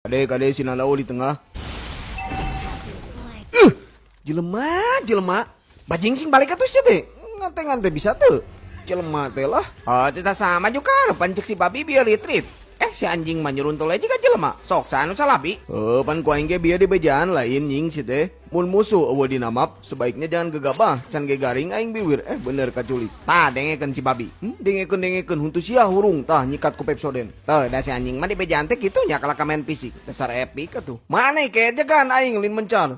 Kade kade si Nalao di tengah. Jelema, jelema. Bajing sing balik atuh sia teh. Ngante-ngante bisa teu. Jelema teh lah. Oh, tidak sama juga pan cek si babi bieu retreat. Eh, si anjing mah nyuruntul aja ka jelema. Sok saha nu salabi. Heuh, pan ku aing ge bieu dibejaan lain nying si teh. Mun musuh eueuh dina map, sebaiknya jangan gegabah, can ge garing aing biwir. Eh, bener kaculik. Tah, dengekeun si babi. Dengekeun dengekeun huntu sia hurung tah nyikat ku Pepsoden. Teu, da si anjing mah dibejaan teh kitu nya kalah ka main fisik. Dasar epic atuh. Maneh ke jagaan aing lin mencar.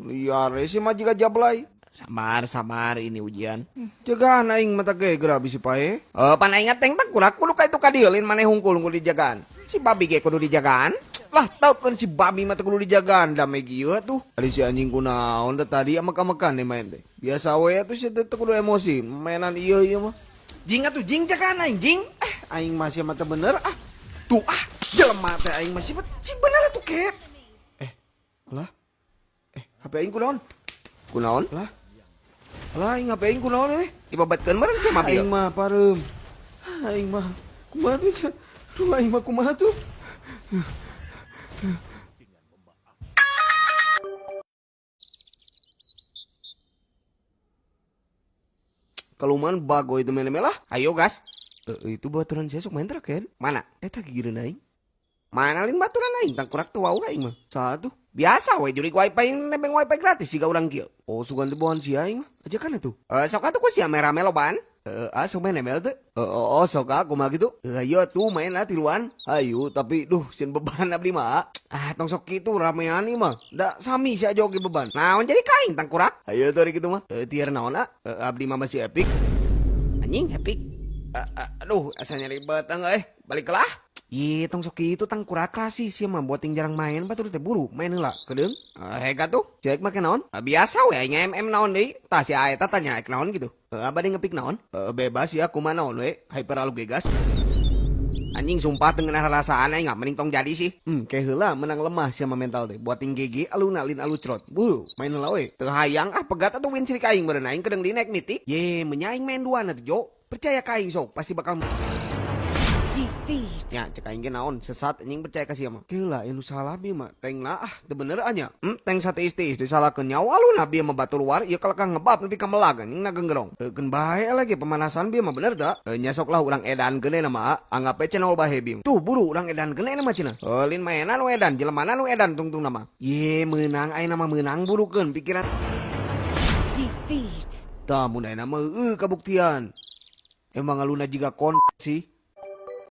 Liar si mah jiga jablay. Sabar, sabar ini ujian. Jagaan aing mata ge geura bisi pae. Eh, pan aing teng tangkurak kudu ka itu ka dieu lin maneh hungkul kudu dijagaan. Si babi ge kudu dijagaan. Lah tau kan si babi mah teu kudu dijagaan da megi ieu tuh. Ari si anjing kunaon teh tadi amek-amekan deh main teh. Biasa we atuh si teh teu kudu emosi, mainan ieu ieu mah. Jing atuh jing jagaan aing jing. Eh, aing masih mah teu bener ah. Tuh ah, jelema teh aing masih mah cing bener atuh ket. Eh, lah. Eh, HP aing kunaon? Kunaon? Lah. Lah aing HP aing kunaon eh? Dibabetkeun meureun sia mah Aing mah pareum. Aing mah kumaha tuh? Cia? Aduh aing mah kumaha tuh? Kaluman bago itu main lah. Ayo gas. Eh, itu baturan saya sok main terakhir. Mana? Eta gigireun aing. Mana lin baturan aing tangkurak tuh wau aing mah. Saha tuh? Biasa we juri wifi nebeng wifi gratis siga urang kieu. Oh, sugan teh bohan sia aing mah. Ajakan atuh. Eh, sok atuh ku sia merame lobaan. Eh, ah sok main ML teh. Eh, oh, oh, sok ah kumaha kitu? Eh, ayo tuh main lah tiluan. Ayo, tapi duh sieun beban abdi mah. Ah, tong sok kitu ramean ieu mah. Da sami sia joge beban. Naon jadi ka aing tangkurak? Ayo tuh ari kitu mah. Eh, tier naon ah? Eh, abdi mah masih epic. Anjing epic. Aduh, asa nyari beteng euy. Balik lah. Ih, tong sok kitu tangkurak sih sia mah buat jarang main batur teh buru main heula kedeung. Eh, hega tuh. Cek make naon? Eh, biasa we aing MM naon deui. Tah si eta tanya ek naon gitu. Eh, abadi ngepick naon? Eh, bebas ya kumaha naon we. Hyper alu gegas. Anjing sumpah teu ngeunah rarasaan aing mending tong jadi sih. Kayak heula menang lemah sia mah mental teh. Buat ting GG aluna lin alu crot. Buru, main heula we. Teu hayang ah pegat atuh win sirik aing meureun aing kedeung di naik mitik. Ye, menyaing main duaan atuh Jo. Percaya ka aing sok, pasti bakal Defeat. Ya, cek aing ge naon sesat anjing percaya ka sia mah. Heula anu salah bi mah tengna ah teu bener anya. Teng sate isti disalahkeun nyawa aluna bieu mah batur war ieu kalakah ngebab nepi ka melag anjing nagenggerong. Heukeun bae lagi pemanasan bieu mah bener ta? Eh, nya sok lah urang edankeun we mah anggap we channel bahe bieu. Tuh buru urang edankeun we mah cenah. Heuh, lin mainan nu edan, jelemana nu edan tungtung nama. Ye, meunang ayeuna mah meunang burukeun pikiran. Defeat. Tah mun ayeuna mah heueuh kabuktian. Emang aluna jiga kon sih.